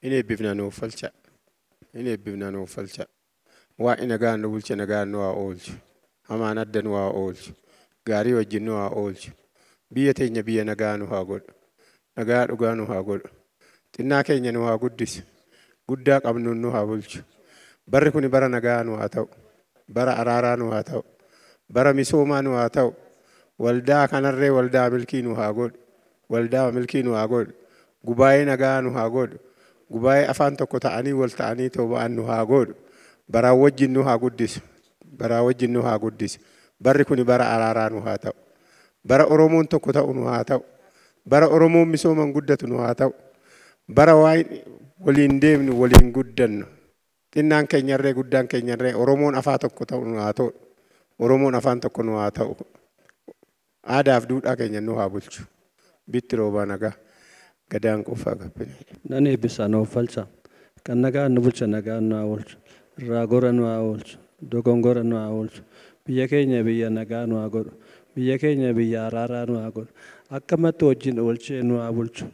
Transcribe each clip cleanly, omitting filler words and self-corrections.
Inni eebbifna nuuf falcha. Inni eebbifna nuuf falcha. Waaqni nagaan nu bulche nagaan nu haa oolchu. Hamaan adda nu haa oolchu. Gaarii wajjin nu haa oolchu. Biyya teenya biyya nagaa nu haa godhu. Nagaa dhugaa nu haa godhu. Xinnaa keenya nu haa guddisu. Guddaa qabnuun nu haa bulchu. Barri kun bara nagaa nu haa ta'u. Bara araaraa nu haa ta'u. Bara misoomaa nu haa ta'u. Waldaa kanarree waldaa milkii nu haa godhu. Waldaa milkii nu haa godhu. Gubaa'ee nagaa nu haa godhu. Gubaa'ee afaan tokko ta'anii wal ta'anii tooba'an nu haa godhu. Baraan wajjin nu haa guddisu. Baraa wajjin nu haa guddisu. Barri kun bara araaraa nu haa ta'u. Bara Oromoon tokko ta'u nu haa ta'u. Bara Oromoon misooman guddatu nu haa ta'u. Bara waan waliin deemnu waliin guddannu. Xinnaan keenyarree guddaan keenyarree Oromoon afaan tokko ta'u nu haa ta'u. Oromoon afaan tokko nu haa ta'u. Aadaaf duudhaa keenya nu haa bulchu. Bitti roobaa nagaa. Gadaan qofaa gabbine. Nan eebbisa nuuf falcha. Kan nagaan nu bulcha nagaan nu haa oolchu. Irraa gora nu haa oolchu. Dogongora nu haa oolchu. Biyya keenya biyya nagaa nu haa godhu. Biyya keenya biyya araaraa nu haa godhu. Akkamatti wajjin oolchee nu haa bulchu.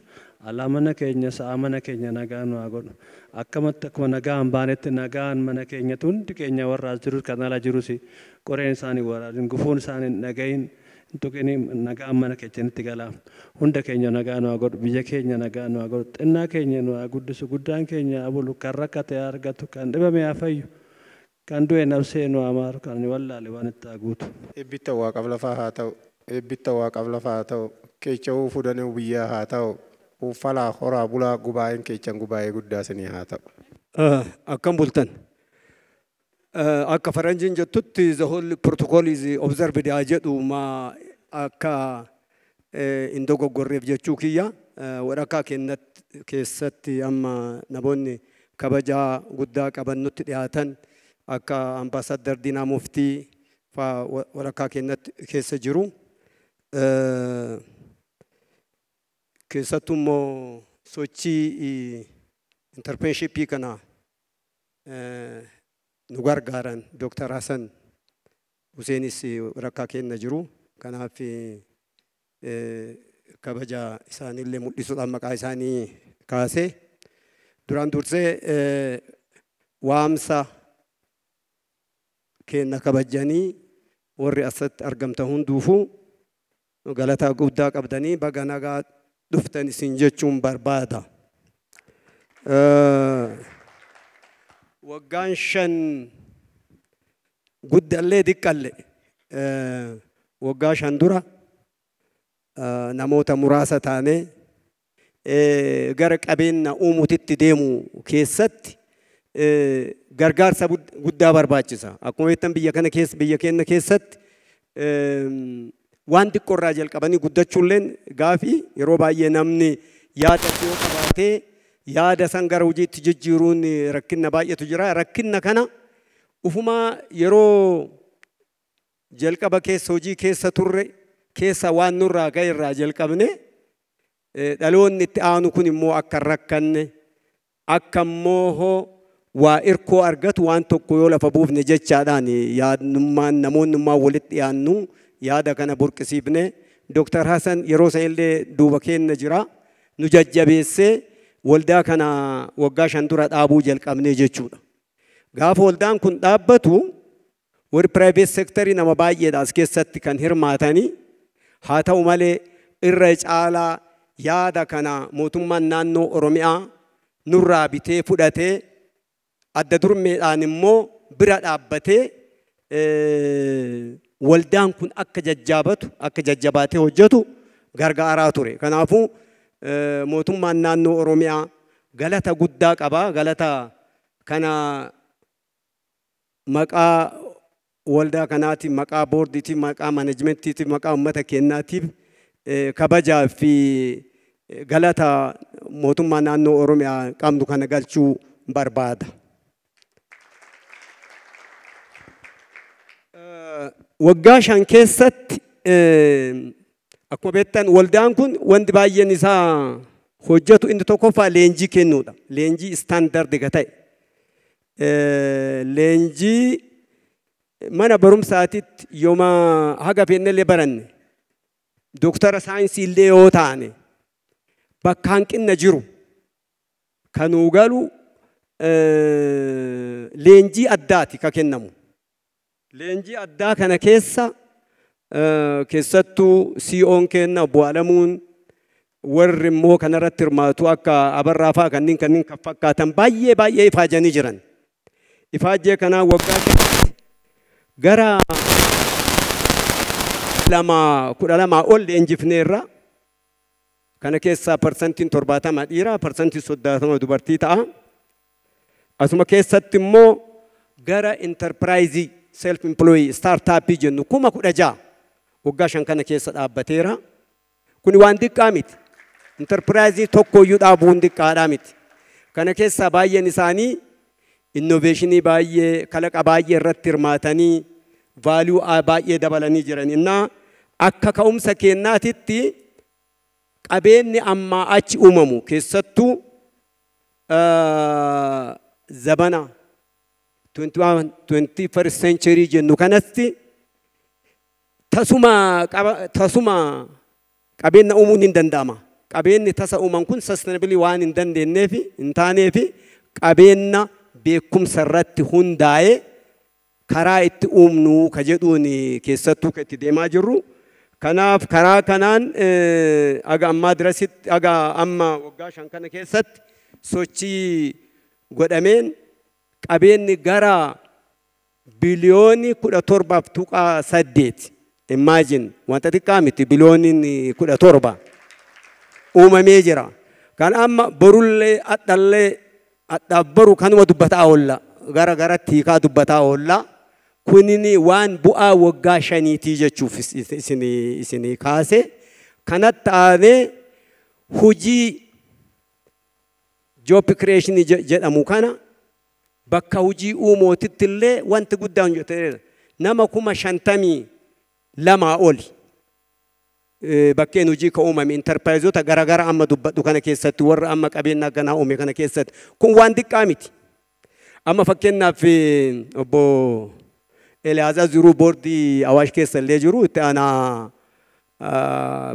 Alaa mana keenya sa'a mana keenya nagaa nu haa godhu. Akkamatti akkuma nagaan baanetti nagaan mana keenyatti hundi keenya warra as jirus kan ala jirus qoreen isaanii waraabin gufuun isaanii hin dhagahin tuqini nagaan mana keenyatti gala. Hunda keenya nagaa nu haa godhu. Biyya keenya nagaa nu haa godhu. Xinnaa keenya nu haa guddisu. Guddaan keenya haa bulu. Kan rakkate haa argatu. Kan dhibame haa fayyu. Kan du'e nafsee nu haa maaru. Kan wallaale waan itti haa guutu. Eebbitta waaqaaf lafaa haa ta'u. Eebbitta waaqaaf lafaa haa ta'u. Keecha'uu fudanuu biyyaa haa ta'u. Uffalaa horaa bulaa gubaa'een keechan gubaa'ee guddaa sinii haa ta'u. Akkam bultan. Akka faranjiin jettutti the whole protocol is observed haa jedhu ma akka hin dogoggorreef jechuu kiyya. Waraqaa keessatti amma namoonni kabajaa guddaa qaban nutti dhiyaatan akka ambaasaddar Diinaa Muftii faa waraqaa kennatti keessa jiru. Keessattuu immoo sochii interpenshippii kana nu gargaaran Dr. Hassan Huseenis waraqaa kenna jiru. Kanaaf kabaja isaaniillee mul'isuudhaan maqaa isaanii kaasee duraan dursee waamsa kenna kabajanii warri asatti argamtan hunduufuu galata guddaa qabdanii baga nagaa dhuftan isin jechuun barbaada. Waggaan 5 guddallee diqqalle waggaa 5 dura namoota muraasa taanee gara qabeenya uumutitti deemu keessatti gargaarsa guddaa barbaachisa. Akkuma beektan biyya kana keessa biyya keenya keessatti waan xiqqoorraa jalqabanii guddachuulleen gaafii yeroo baay'ee namni yaada yoo qabaatee yaada san gara hojiitti jijjiiruun rakkina baay'eetu jira. Rakkina kana ufumaa yeroo jalqaba keessa hojii keessa turre keessa waan nurraa ga'e irraa jalqabne dhaloonni itti aanu kun immoo akka hin rakkanne akka immoo waa irkoo argatu waan tokko yoo lafa buufne jechaadhaan yaadnummaan namoonnummaan walitti dhiyaannu yaada kana burqisiifne Dr. Hassan yeroo san illee duuba keenya jira nu jajjabeessee waldaa kana waggaa 5 dura dhaabuu jalqabne jechuudha. Gaafa waldaan kun dhaabbatu warri private sectorii nama baay'eedha as keessatti kan hirmaatanii haa ta'u malee irra caalaa yaada kana mootummaan naannoo Oromiyaa nurraa bitee fudhatee adda durmeedhaan immoo bira dhaabbatee waldaan kun akka jajjaabatu akka jajjabaatee hojjetu gargaaraa ture. Kanaafuu mootummaan naannoo Oromiyaa galata guddaa qaba. Galata kana maqaa waldaa kanaatiin, maqaa boordiitiin, maqaa maanajimentiitiin, maqaa uummata keenyaatiif kabajaa fi galata mootummaa naannoo Oromiyaa qabnu kana galchuu barbaada. Waggaa 5 keessatti akkuma beektan waldaan kun wanti baay'een isaa hojjetu inni tokkoffaa leenjii kennuudha. Leenjii istaandardi ka ta'e. Leenjii mana barumsaatitti yooma haga feennellee baranne dooktara saayinsii illee yoo taane bakka hanqinna jiru Kanuu galu leenjii addaati ka kennamu. Leenjii addaa kana keessa keessattuu CEO'n kenna obbo Alamuun, warri immoo kanarratti hirmaatu akka Abarraa fa'aa kanneen kan fakkaatan baay'ee baay'ee ifaajanii jiran. Ifaajee kanaa waggaa keessatti gara 12 ol leenjifneerra. Kana keessaa 70% dhiira, 30% dubartii ta'a. Asuma keessatti immoo gara enterprise self employee startup jennu 16,000 waggaa 5 kana keessa dhaabbateera. Kuni waan xiqqaa miti. Enterprise tokkoyyuu dhaabuun xiqqaadhaa miti. Kana keessaa baay'een isaanii innovationii baay'ee, kalaqa baay'ee irratti hirmaatanii value baay'ee dabalanii jiran. Innaa akka ka'umsa kennaatitti qabeenyi ammaa achi uumamu keessattuu zabana 21st century jennu kanatti tasuma qabeenya uumuun hin danda'ama. Qabeenyi tasa uuman kun sustainably waan hin dandeenyeef hin taaneef qabeenya beekumsa irratti hundaa'ee karaa itti uumnu ka jedhuun keessattuu ka itti deemaa jirru. Kanaaf karaa kanaan aga ammaa dirasitti, aga amma waggaa 5 kana keessatti sochii godhameen qabeenyi gara biliyoonii 17.8, imagine, wanta xiqqaa miti, biliyooniin 17 uumamee jira. Kan amma borullee adhallee adhaaf boru kanuma dubbataa oolla, gara garatti hiikaa dubbataa oolla. Kunini waan bu'aa waggaa 5tii jechuuf isinii kaase. Kanatti aanee hojii job creation jedhamu kana bakka hojii uumootitti illee wanti guddaan hojjetameera. Nama 52,000 oli bakkeen hojii ka uumame enterpiraayizoota garaagaraa amma dubbadhu kana keessatti, warra amma qabeenya akkanaa uume kana keessatti, kun waan xiqqaa miti. Amma fakkeenyaaf obbo Eliyaazaa jiruu boordii Awaash keessa illee jiru, itti aanaa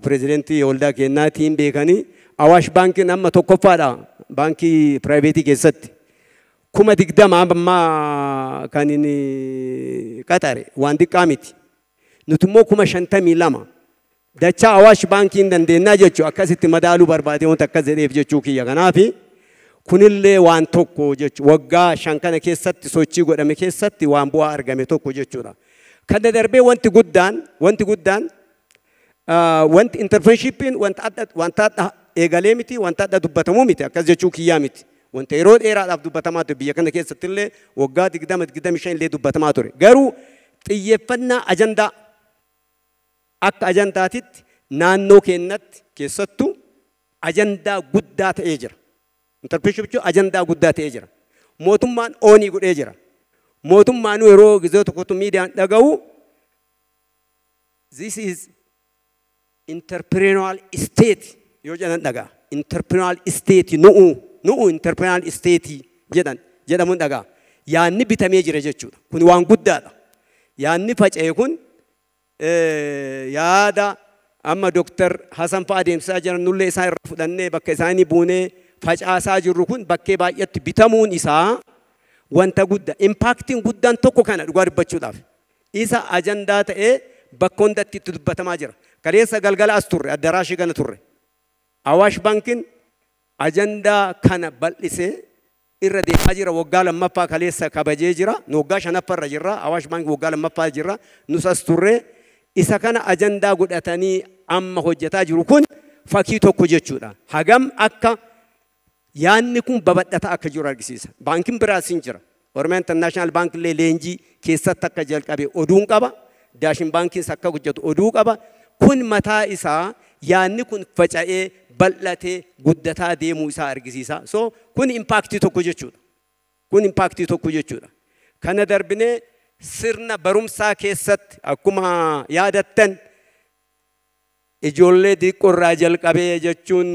pirezidentii waldaa kennaatiin beekanii, Awaash Baankiin amma tokkoffaadha baankii piraayiveetii keessatti. 20,000 ammaa kan inni qaxare waan xiqqaa miti. Nuti immoo 52,000. Dachaa Awaash Baankii hin dandeennaa jechuu, akkasitti madaaluu barbaade wanta akkas jedheef jechuu kiyya. Kanaafi kunillee waan tokko jechuu, waggaa 5 kana keessatti sochii godhame keessatti waan bu'aa argame tokko jechuudha. Kana darbee wanti guddaan wanti entrepreneurshippiin wanta adda eegalee miti, wanta adda dubbatamuu miti, akkas jechuu kiyyaa miti. Wanta yeroo dheeraadhaaf dubbatamaa ture, biyya kana keessatti illee waggaa 20, 25 illee dubbatamaa ture. Garuu xiyyeeffannaa ajandaa akka ajandaatitti naannoo keenyatti keessattuu ajandaa guddaa ta'ee jira. Entrepreneurship jechuun ajandaa guddaa ta'ee jira. Mootummaan oonii godhee jira. Mootummaan yeroo gizee tokkotu miidiyaan dhaga'u "This is entrepreneurial state" yoo jedhan dhagaa. Entrepreneurial state, nu'u entrepreneurial state jedhan jedhamuun dhagaa. Yaanni bitamee jira jechuudha. Kun waan guddaadha. Yaanni faca'e kun yaada amma Dooktar Hasan fa'aa adeemsisaa jiran, nullee isaan irraa fudhannee bakka isaanii buunee facaasaa jirru kun bakkee baay'eetti bitamuun isaa wanta guddaa. Impactiin guddaan tokko kana dhugaa dubbachuudhaaf. Isa ajandaa ta'ee bakka hundatti itti dubbatamaa jira. Kaleessa galgala as turre, addaraashii kana turre. Awaash Baankiin ajandaa kana bal'isee irra deemaa jira. Waggaa lammaffaa kaleessa kabajee jira. Nu waggaa shanaffarra jirra. Awaash Baankii waggaa lammaffaa jirra. Nus as turre. Isa kana ajandaa godhatanii amma hojjetaa jiru, kun fakkii tokko jechuudha. Hagam akka yaanni kun babal'ataa akka jiru argisiisa. Baankiin biraas hin jira. Oromiyaa International Bank illee leenjii keessatti akka jalqabe oduun qaba. Daashin Baankiins akka hojjetu oduu qaba. Kun mataa isaa yaanni kun faca'ee bal'atee guddataa deemuu isaa argisiisa. So kun impactii tokko jechuudha. Kun impactii tokko jechuudha. Kana darbinee sirna barumsaa keessatti akkuma yaadattan ijoollee xiqqoo jalqabee jechuun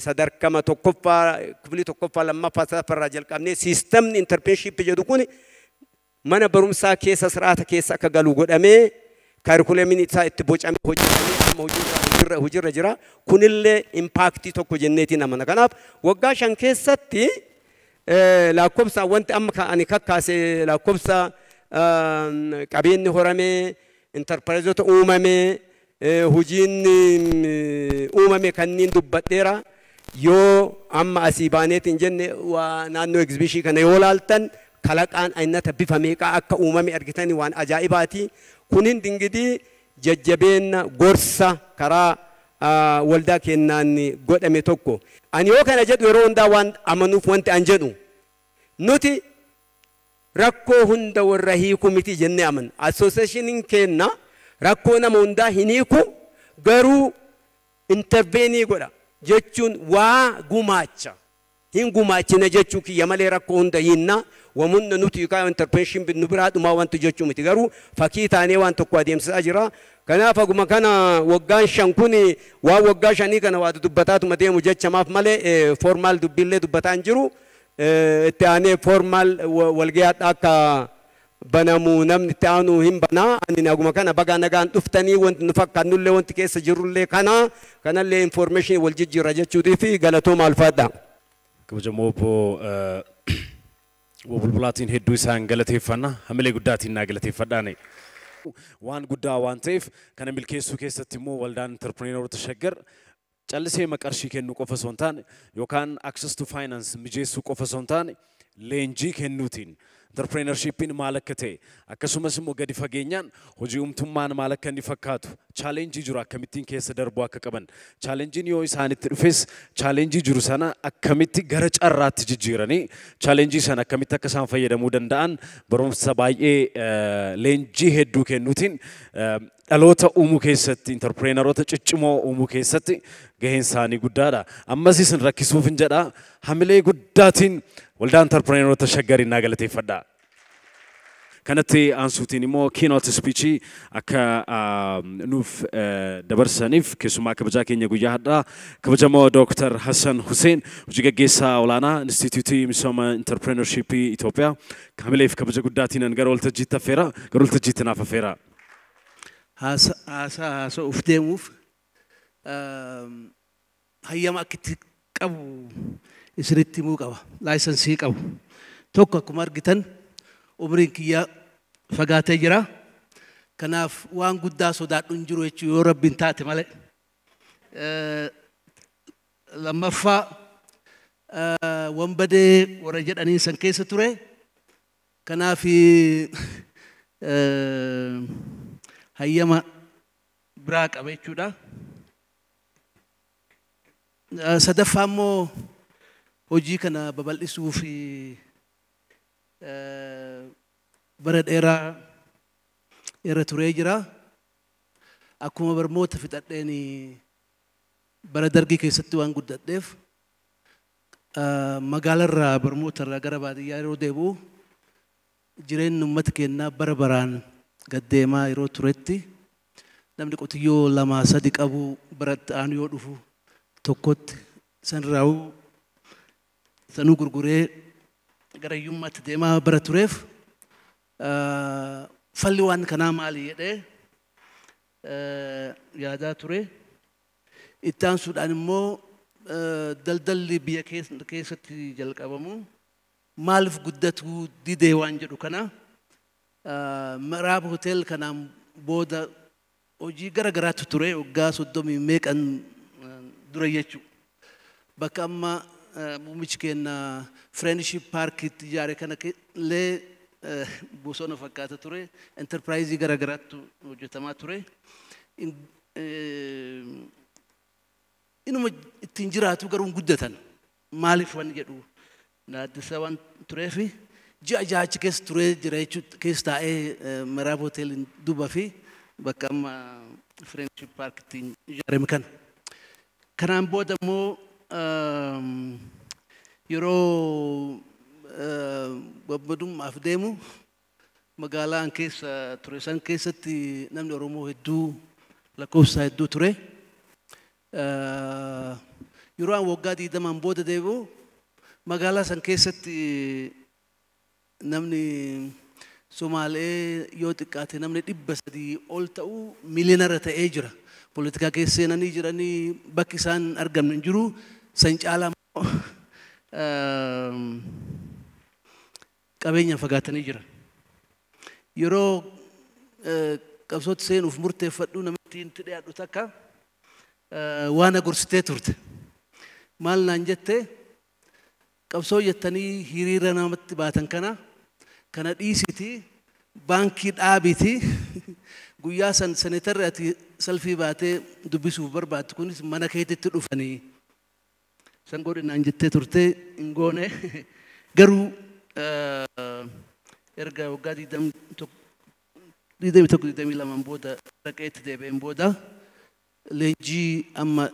sadarkama tokkoffaa, kifilii tokkoffaa, lammaffaa, sadaffaarraa jalqabnee siistamni entrepreneurship jedhu kun mana barumsaa keessa siraata keessa akka galu godhamee, kaarikuleemiin isaa itti bocamee hojjetamee amma hojii hojiirra jira. Kunillee impact tokko jenneetiin amana. Kanaaf waggaa 5 keessatti lakkoofsa wanti amma ani kakkaase lakkoofsa qabeenyi horamee, intarpiraayizoota uumamee, hojiin uumame kanneen dubbadheera. Yoo amma asii baaneetiin jenne waa naannoo egzibishii kana yoo laaltan kalaqaan aynata bifa meeqaa akka uumame argitanii waan ajaa'ibaati. Kunin dingidii jajjabeenya gorsa karaa waldaa kennaan godhame tokko. Ani yoo kana jedhu yeroo hundaa waan amanuuf wanti an jedhu nuti rakkoo hunda warra hiiku miti jennee amanna. Asooseeshiniin kenna rakkoo nama hundaa hin hiiku, garuu interveenii godha jechuun waa gumaacha. Hin gumaachina jechuu kiyya malee rakkoo hunda hinna. Wamunna nuti yookaan intervention nu biraa dhumaa wanti jechuu miti, garuu fakkii taanee waan tokko adeemsisaa jira. Kanaaf aguma kana waggaan 5 kun waan waggaa 5 kana waa dubbataatuma deemu jechamaaf malee formaal dubbiillee dubbataa hin jiru. Itti aanee formaal walgayaadha akka banamu namni itti aanu hin banaa. Ani aguma kana bagaa nagaan dhuftanii wanti nu fakkaannullee wanti keessa jirrullee kana kanallee information wal jijjiirra jechuutii fi galatooma alfaadha. Kabajamoo obbo Bulbulaatiin hedduu isaan galateeffanna. Hamilee guddaatiin naa galateeffadhaani. Waan guddaa waan ta'eef kana milkeessuu keessatti immoo waldaan interpireeneroota Shaggar callisee qarshii kennuu qofa osoo hin taane yookaan access to finance mijeessuu qofa osoo hin taane leenjii kennuutiin interprenershipiin maal akka ta'e akkasumas immoo gadi fageenyaan hojii uumtummaan maal akka inni fakkaatu chaalenjii jiru akkamittiin keessa darbuu akka qaban chaalenjiin yoo isaanitti dhufes chaalenjii jiru sana akkamitti gara carraatti jijjiiranii chaalenjii sana akkamitti akka isaan fayyadamuu danda'an barumsa baay'ee leenjii hedduu kennuutiin dhaloota uumuu keessatti interpreneroota ciccimoo uumuu keessatti gaheen isaanii guddaadha. Ammas isin rakkisuuf hin jedha hamilee guddaatiin waldaa interpreneroota Shaggariin naa galateeffadha. Kanatti aansuutiin immoo keynote speechii akka nuuf dabarsaniif keessumaa kabajaa keenya guyyaa har'aa kabajamoo Dr. Hassan Hussein hojii gaggeessaa olaanaa Instituutii Misooma Interpreneurshipii Itoophiyaa hamileef kabaja guddaatiin gara waltajjiitti affeera, gara waltajjiitti naaf affeera. Haasaa haasa'uuf deemuuf hayyama akkitti qabu isinitti himuu qaba. Laayisansii qabu. Tokko akkuma argitan umriin kiyya fagaatee jira. Kanaaf waan guddaa sodaadhu hin jiru jechuu yoo rabbiin taate malee. Lammaffaa wanbadee warra jedhanii san keessa ture. Kanaaf hayyama biraa qaba jechuudha. Sadaffaa immoo hojii kana babal'isuu fi bara dheeraa irra turee jira. Akkuma barmoota fixadheen bara dargii keessatti waan guddadheef magaalarraa barmootarraa gara baadiyyaa yeroo deebi'u jireenyi uummata keenyaa bara baraan gad deemaa yeroo turetti namni qotiyyoo 2 3 qabu baratti aanu yoo dhufu tokkotti sanirraa'uu sanuu gurguree gara hiyyummaatti deemaa bara tureef falli waan kanaa maali jedhee yaadaa ture. Itti aansuudhaan immoo daldalli biyya keessatti jalqabamu maaliif guddatuu didee waan jedhu kana Miraab Hotel kanaan booda hojii gara garaatu ture waggaa 30 meeqan dura jechuudha. Bakka amma muummichi keenya Friendship Parkitti ijaare kana illee bosona fakkaata ture. Enterpiraayizii gara garaatu hojjetamaa ture. Inuma ittiin jiraatu garuu hin guddatan. Maaliif waan jedhu naaddisa waan tureefi ji'a ja'a achi keessa turee jira jechuudha. Keessa taa'ee Miraab Hoteeliin duuba fi bakka amma Friendship Parkitti ijaarame kana. Kanaan booda immoo yeroo wabbadummaaf deemu magaalaan keessa ture san keessatti namni Oromoo hedduu lakkoofsa hedduu ture. Yeroo an waggaa 20 booda deebi'u magaalaa san keessatti namni Somaalee yoo xiqqaate namni 300 ol ta'u miiliyoonara ta'ee jira. Poolitikaa keessa seenanii jiranii bakki isaan argamne hin jiru. San caalaa immoo qabeenyaan fagaatanii jiran. Yeroo qabsootti seenuuf murteeffadhu namatti itti dhiyaadhu takka waan gorsitee turte. Maal naan jette, qabsoo jettanii hiriira namatti baatan kana dhiisitii baankii dhaabitii guyyaa san seneetarri ati salfii baatee dubbisuuf barbaaddu kunis mana keetitti dhufanii. San godhi naan jettee turte, hin goone. Garuu erga waggaa 21, 22 booda dhaqeetti deebi'een booda leenjii amma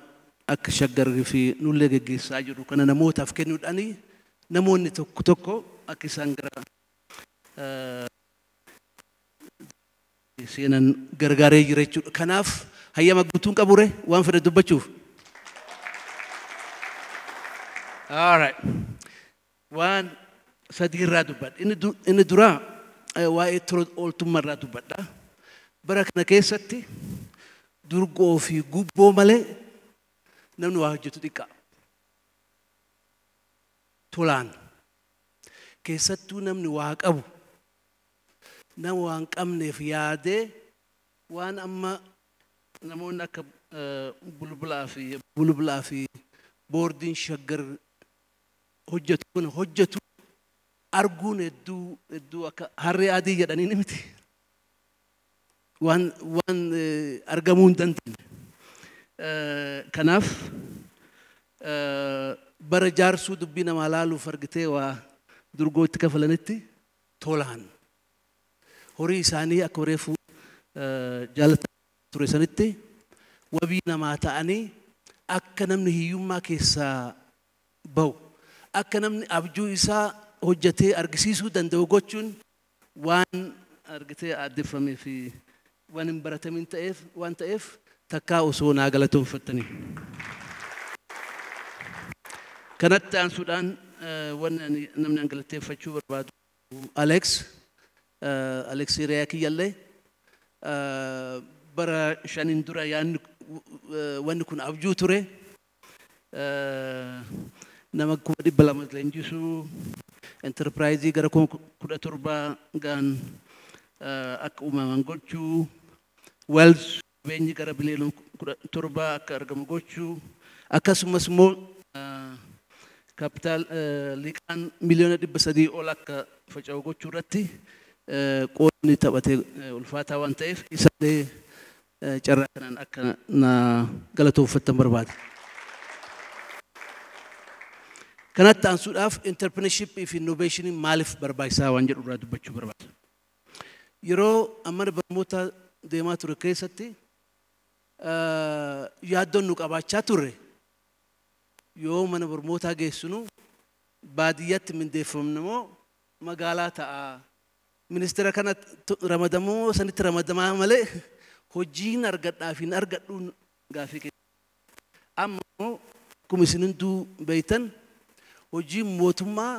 akka Shaggarri fi nullee geggeessaa jiru kana namootaaf kennuudhaani namoonni tokko tokko akka isaan gara seenan gargaaree jira jechuudha. Kanaaf hayyama guutuun qaburee waan fedhe dubbachuuf. All right. Waan sadii irraa dubbadha. Inni duraa waa'ee tola ooltummaa irraa dubbadha. Bara kana keessatti durgoo fi gubboo malee namni waa hojjetu xiqqaa. Tolaan. Keessattuu namni waa qabu nama waan qabneef yaadee waan amma namoonni akka Bulbulaa fi boordiin Shaggar hojjetu kun hojjetu arguun hedduu hedduu akka harree adii jedhanii ni miti. Waan argamuu hin dandeenye. Kanaaf bara jaarsuu dubbii namaa laaluuf argitee waa durgoo itti kafalanitti tolaan. Horii isaanii akka reefu jaalatan ture sanitti wabii namaa ta'anii akka namni hiyyummaa keessaa bahu, akka namni abjuu isaa hojjetee argisiisuu danda'u gochuun waan argitee aadeffamee fi waan hin baratamin ta'eef waan ta'eef takkaa osoo naa galatoonfattanii. Kanatti aansuudhaan wanni ani namni an galateeffachuu barbaadu Alex hiriyaa kiyyallee bara 5n dura yaadni wanni kun abjuu ture. Nama 200,000 leenjisuu, enterpiraayizii gara 17,000 gaan akka uumaman gochuu, wealth qabeenyi gara biliyoona 17 akka argamu gochuu, akkasumas immoo kaapitaal liqaan miliyoona 300 ol akka faca'u gochuu irratti qoodni taphatee ulfaataa waan ta'eef isaallee carraa kanaan akka na galatoonfattan barbaada. Kanatti aansuudhaaf entrepreneurship fi innovation maaliif barbaachisaa waan jedhu irraa dubbachuu barbaada. Yeroo amma barnoota deemaa ture keessatti yaaddoon nu qabaachaa turre yoo mana barnootaa geessinu baadiyyaatti mindeeffamne moo magaalaa ta'a. Ministeera kana ramadamoo sanitti ramadamaa malee hojiin argadhaa fi hin argadhuun gaafii keessa. Amma immoo akkuma isin hunduu beektan hojiin mootummaa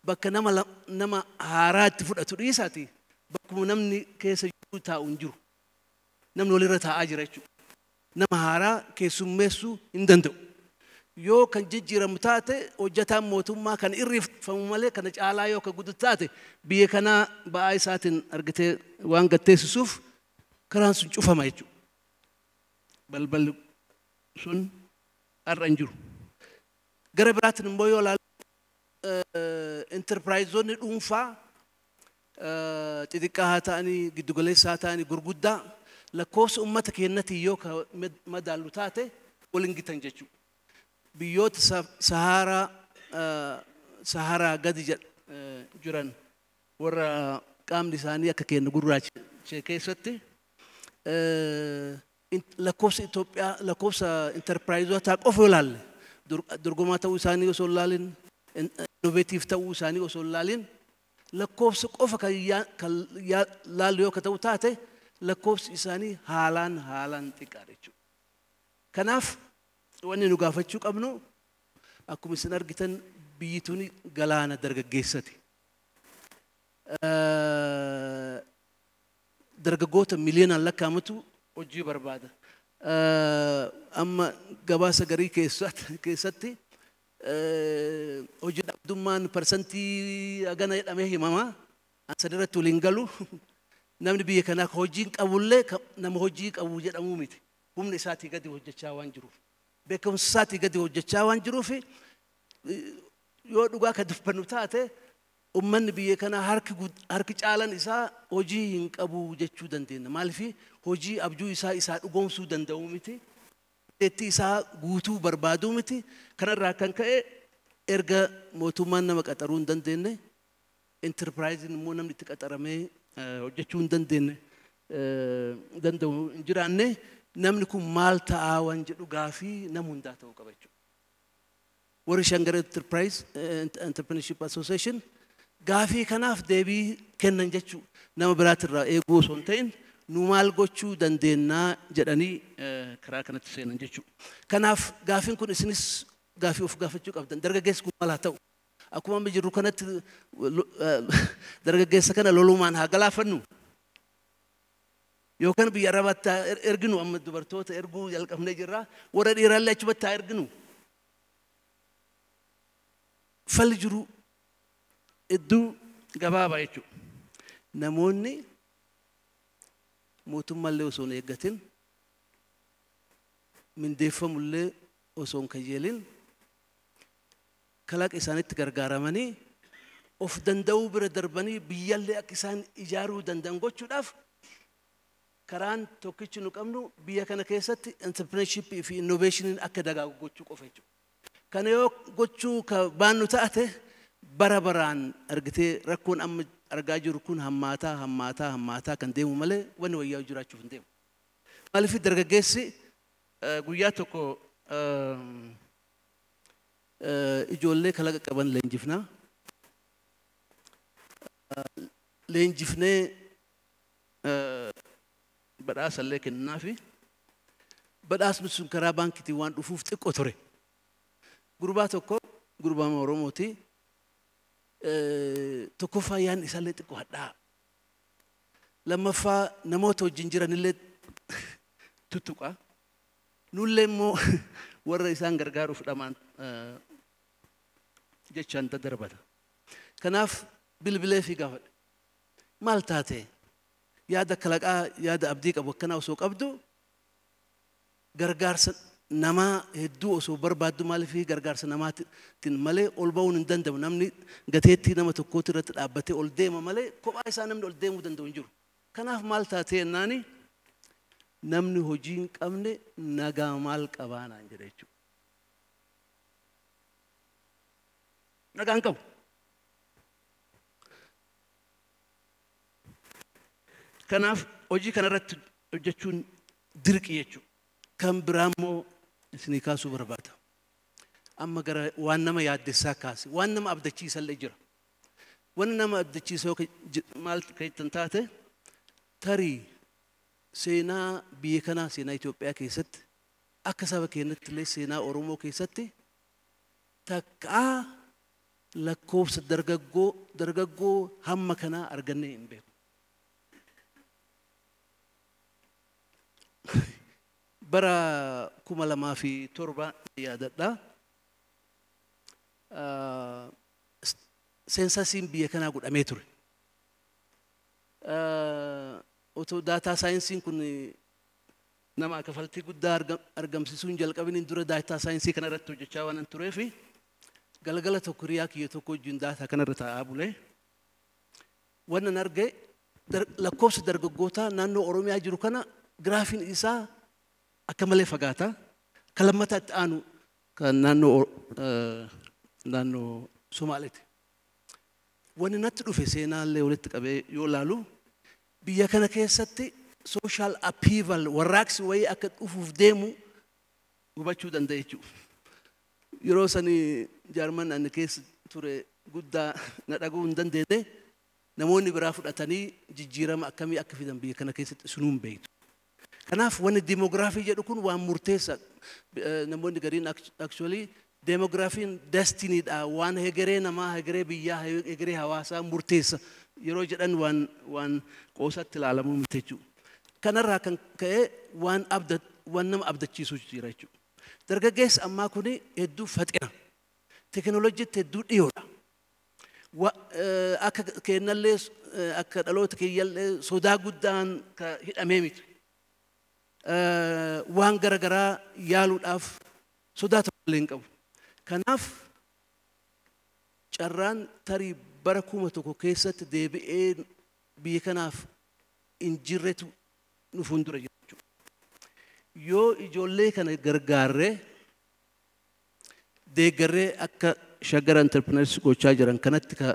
bakka nama haaraa itti fudhatu dhiisaati bakkuma namni keessa jiru taa'u hin jiru. Namni walirra taa'aa jira jechuudha. Nama haaraa keessummeessuu hin danda'u. Yoo kan jijjiiramu taate hojjetaan mootummaa kan irrifamu malee kana caalaa yoo kan guddatu taate biyya kanaa ba'aa isaatiin argitee waan gatteessisuuf karaan sun cufama jechuudha. Balballi sun har'a hin jiru. Gara biraatiin immoo yoo ilaallu enterpiraayizoonni dhuunfaa xixiqqaa haa ta'anii giddugaleessa haa ta'anii gurguddaa lakkoofsa uummata keenyatiin yoo madaallu taate waliin gitan jechuudha. Biyyoota Saharaa gadi jiran warra qaamni isaanii akka keenya gurraacha keessatti lakkoofsa Itoophiyaa lakkoofsa enterpiraayizotaa qofa yoo ilaalle dorgomaa ta'uu isaanii osoo hin ilaalin, innoveetiif ta'uu isaanii osoo hin ilaalin lakkoofsa qofa kan laallu yoo ta'u taate lakkoofsi isaanii haalaan haalaan xiqqaadha jechuudha. Kanaaf wanni nu gaafachuu qabnu akkuma isin argitan biyyi tuni galaana dargaggeessati. Dargaggoota miliyoonaan lakkaa'amatu hojii barbaada. Amma gabaasa garii keessatti hojii dhabdummaan parsantii hagana jedhamee himama. An irratti waliin galu. Namni biyya kanaa ka hojii hin qabullee nama hojii qabu jedhamuu miti. Humna isaatii gadi hojjechaa waan jiruuf. Beekumsa isaatii gadi hojjechaa waan jiruuf, yoo dhugaa ka dubbannu taate, ummanni biyya kanaa harki caalan isaa hojii hin qabu jechuu dandeenya. Maaliif? Hojii abjuu isaa isaa dhugoomsuu danda'u miti. Dandeettii isaa guutuu barbaaduu miti. Kanarraa kan ka'e, erga mootummaan nama qaxaruu hin dandeenye, enterpiraayiziin immoo namni itti qaxaramee hojjechuu hin dandeenye danda'u hin jiraanne, namni kun maal ta'aa waan jedhu gaafii nama hundaa ta'uu qaba jechuudha. Warri Shaggar Enterprise Entrepreneurship Association gaafii kanaaf deebii kennan jechuu, nama biraatirraa eeguu osoo hin ta'in, nu maal gochuu dandeennaa jedhanii karaa kanatti seenan jechuudha. Kanaaf gaafiin kun isinis gaafii of gaafachuu qabdan. Dargaggeessi kun maal haa ta'u? Akkuma amma jirru kanatti dargaggeessa kana lolumaan haa galaafannu. Yookaan biyya Arabaatti haa erginu. Amma dubartoota erguu jalqabnee jirra. Warra dhiiraallee achumatti haa erginu. Falli jiru hedduu gabaabaa jechuudha. Namoonni mootummaallee osoo hin eeggatin, mindeeffamullee osoo hin kayyeelin, kalaqa isaanitti gargaaramanii of danda'uu bira darbanii biyyallee akka isaan ijaaruu danda'an gochuudhaaf, karaan tokkichi nu qabnu biyya kana keessatti entrepreneurship fi innovationiin akka dagaagu gochuu qofa jechuudha. Kana yoo gochuu ka baannu taate, bara baraan argitee rakkoon amma argaa jiru kun hammaataa hammaataa hammaataa kan deemu malee wanni wayyaa jiraachuuf hin deemu. Maaliif? Dargaggeessi guyyaa tokko ijoollee kalaqa qaban leenjifnaa. Leenjifnee badhaasa illee kennaafi, badhaasni sun karaa baankiitiin waan dhufuuf xiqqoo ture. Gurbaa tokko, gurbaa Oromooti. Tokkoffaa yaadni isaallee xiqqoo hadhaa. Lammaffaa namoota wajjin jiranillee tuttuqa. Nullee immoo warra isaan gargaaruuf dhamaan jechaan daddarbata. Kanaaf bilbilee fi gaafadhe. Maal taate? Yaada kalaqaa, yaada abdii qabu akkanaa osoo qabdu, gargaarsa namaa hedduu osoo barbaaddu, maaliif gargaarsa namaatiin malee ol ba'uun hin danda'amu? Namni gateettii nama tokkootu irratti dhaabbatee ol deema malee kophaa isaa namni ol deemuu danda'u hin jiru. Kanaaf maal taatee jennaani, namni hojii hin qabne nagaa maal qabaa naan jedha jechuudha. Nagaa hin qabu. Kanaaf hojii kanarratti hojjechuun dirqi jechuudha. Kan biraa immoo isinii kaasuu barbaada. Amma gara waan nama yaaddessaa kaase, waan nama abdachiisallee jira. Wanni nama abdachiisa yoo maal kan taate, tarii seenaa biyya kanaa, seenaa Itoophiyaa keessatti, akka saba keenyatti illee seenaa Oromoo keessatti takkaa lakkoofsa dargaggoo hamma kanaa argannee hin beeku. Bara 2007 yaadadha. Censusiin biyya kanaa godhamee ture. Otoo data scienceiin kun nama kafaltii guddaa argamsiisuu hin jalqabiniin dura data science kana irratti hojjechaa waan tureef, galgala tokko hiriyaa kiyya tokko wajjin data kanarra taa'aa bulee, wannan arge lakkoofsa dargaggootaa naannoo Oromiyaa jiru kana giraafiin isaa akka malee fagaata. Kan lammataa itti aanu kan naannoo Somaaleeti. Wanni natti dhufe, seenaallee walitti qabee yoo laalu, biyya kana keessatti social upheaval, warraaqsi wayii akka dhufuuf deemu hubachuu danda'e jechuudha. Yeroo sani jaarman ani keessa ture guddaa na dhaguu hin dandeenye, namoonni biraa fudhatanii jijjiirama akkamii akka fidan biyya kana keessatti isinuu hin beektu. Kanaaf wanni demoogiraafii jedhu kun waan murteessa. Namoonni gariin actually deemogiraafiin destinydha, waan hegeree namaa, hegeree biyyaa, hegeree hawaasaa murteessa Yeroo jedhan waan qoosatti ilaalamuu miti jechuudha. Kanarraa kan ka'e waan waan nama abdachiisu jira jechuudha. Dargaggeessi ammaa kuni hedduu faxina. Teekinooloojiitti hedduu dhiyoodha. Akka kennallee, akka dhaloota kiyyallee sodaa guddaan ka hidhamee miti. Waan garaagaraa yaaluudhaaf sodaa tokkollee hin qabu. Kanaaf carraan tarii bara 1000 keessatti deebi'ee biyya kanaaf hin jirretu nu fuuldura jira jechuudha. Yoo ijoollee kana gargaarree deeggarree akka Shaggar Entrepreneurs gochaa jiran kanatti ka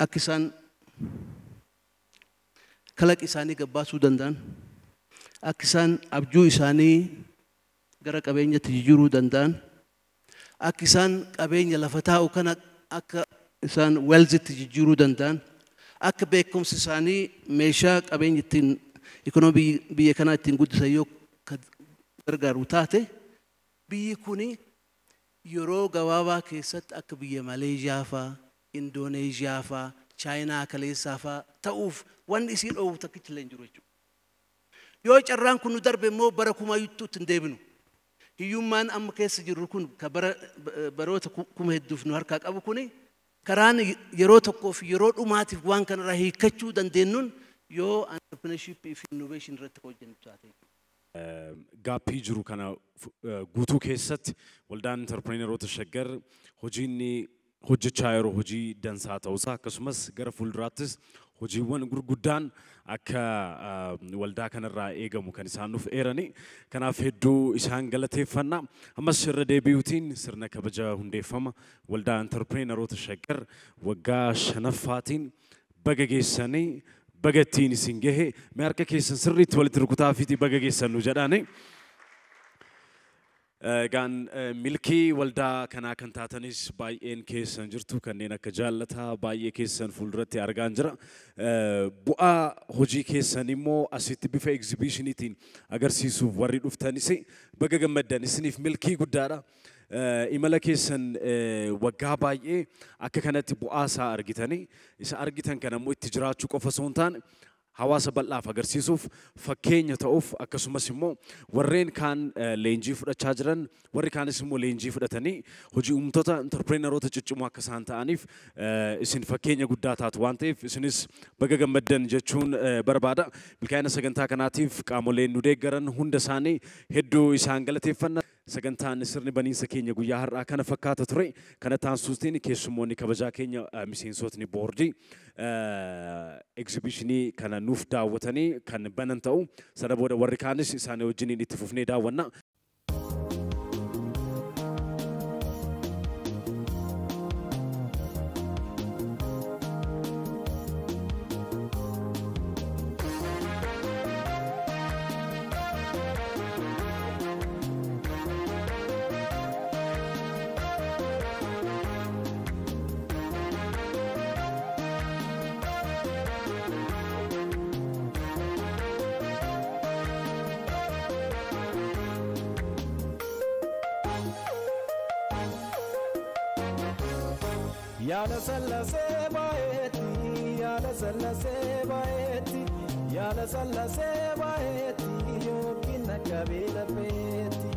akka isaan kalaqa isaanii gabbaasuu danda'an, akka isaan abjuu isaanii gara qabeenyatti jijjiiruu danda'an, akka isaan qabeenya lafa taa'u kana akka isaan wealthitti jijjiiruu danda'an, akka beekumsi isaanii meeshaa qabeenya ittiin ikonoomii biyya kanaa ittiin guddisan yoo gargaaru taate, biyyi kuni yeroo gabaabaa keessatti akka biyya Maleeshiyaa faa, Indooneeshiyaa faa, Chaayinaa kaleessaa faa ta'uuf wanni isii dhoowwu takkichi illee hin jiru jechuudha. Yoo carraan kun nu darbe immoo bara kumaayyuutti hin deebinu. Hiyyummaan amma keessa jirru kun ka bara baroota 8000f nu harkaa qabu kuni karaan yeroo tokkoof yeroo dhumaatiif waan kanarraa hiikkachuu dandeenyuun yoo entrepreneurship fi innovation irratti hojjennu taate. Gapii jiru kana guutuu keessatti waldaan entrepreneurota Shaggar hojiin hojjechaa yeroo hojii dansaa ta'uusaa, akkasumas gara fuulduraattis hojiiwwan gurguddaan akka waldaa kanarraa eegamu kan isaan nuuf eerani. Kanaaf hedduu isaan galateeffanna. Ammas irra deebi'uutiin sirna kabaja hundeeffama waldaa entrepreneurota Shaggar waggaa 5ffaatiin baga geessanii, baga ittiin isin gahe, mee harka keessan sirriitti walitti rukutaa fiitii baga geessan nu jedhaani. Egaan milkii waldaa kanaa kan taatanis baay'een keessan jirtu, kanneen akka jaallataa baay'ee keessan fuulduratti argaan jira. Bu'aa hojii keessan immoo asitti bifa egzibishiniitiin agarsiisuuf warri dhuftanis baga gammaddan, isiniif milkii guddaadha. Imala keessan waggaa baay'ee akka kanatti bu'aa isaa argitanii, isa argitan kana immoo itti jiraachuu qofa osoo hin taane hawaasa bal'aaf agarsiisuuf fakkeenya ta'uuf, akkasumas immoo warreen kaan leenjii fudhachaa jiran, warri kaanis immoo leenjii fudhatanii hojii uumtoota entrepreneurota ciccimoo akka isaan ta'aniif isin fakkeenya guddaa taatu waan ta'eef isinis baga gammaddan jechuun barbaada. Milkaa'ina sagantaa kanaatiif qaamoleen nu deeggaran hunda isaanii hedduu isaan galateeffanna. Sagantaan sirni baniinsa keenya guyyaa har'aa kana fakkaata ture. Kana taasisuutiin keessummoonni kabajaa keenya miseensotni boordii egzibishinii kana nuuf daawwatanii kan banan ta'u, sana booda warri kaanis isaanii wajjiniin itti fufnee daawwanna. Yaada sallasee baay'eetti, yaada sallasee baay'eetti, yaada sallasee baay'eetti, yookiin akka beela feeti.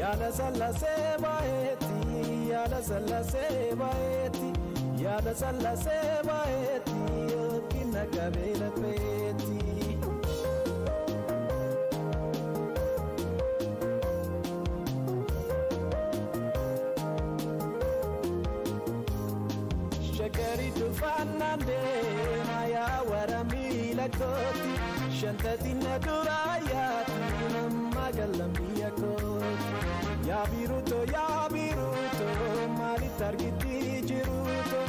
Yaada sallasee baay'eetti, yaada sallasee baay'eetti, yaada sallasee baay'eetti, yookiin akka beela feeti. Shakaritu faanaan deema yaa warra miila kooti, shantatina duraa yaati nama galan biyya kooti. Yaa biiruto, yaa biiruto, maalitti argiti jiruto,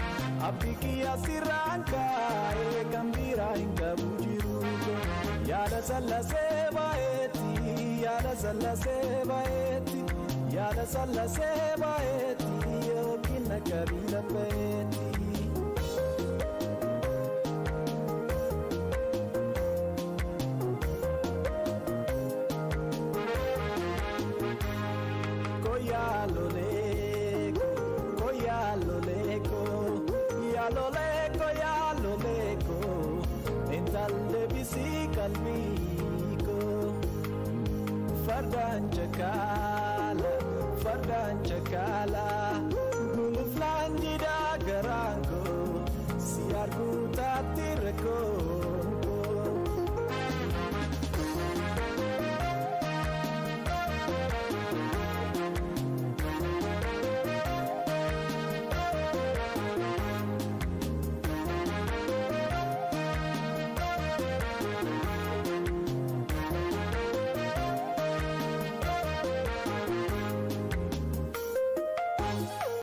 abdii kiyya sirraan kaa'ee kan biraa hin qabu jiruto. Yaada sallasee baay'eetti, yaada sallasee baay'eetti, yaada sallasee baay'eetti, yookiin akka beela feeti. Koyaaloleko, koyaaloleko, Yaa loleeko, yaa loleeko, intallee bisii qalbiiko. Fardaan chakaala, fardaan chakaala.